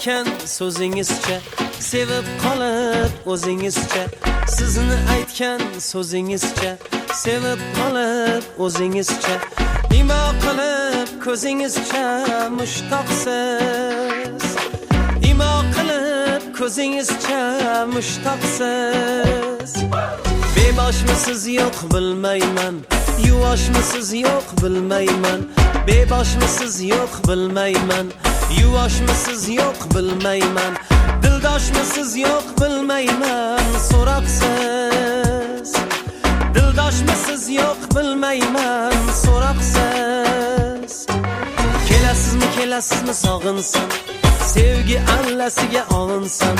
aytgan so'zingizcha, sevib qolib o'zingizcha. Sizni aytgan so'zingizcha, sevib qolib o'zingizcha. Imo qilib ko'zingizcha mushtoqsiz. Imo qilib ko'zingizcha mushtoqsiz. Beboshmisiz yo'q bilmayman, yuvoshmisiz yo'q bilmayman. Beboshmisiz yo'q bilmayman, yuvoshmisiz yo'q bilmayman. Dildoshmisiz yo'q bilmayman, so'roqsiz. Dildoshmisiz yo'q bilmayman, so'roqsiz. Kelasizmi, kelasizmi sog'insam, sevgi allasiga olinsam.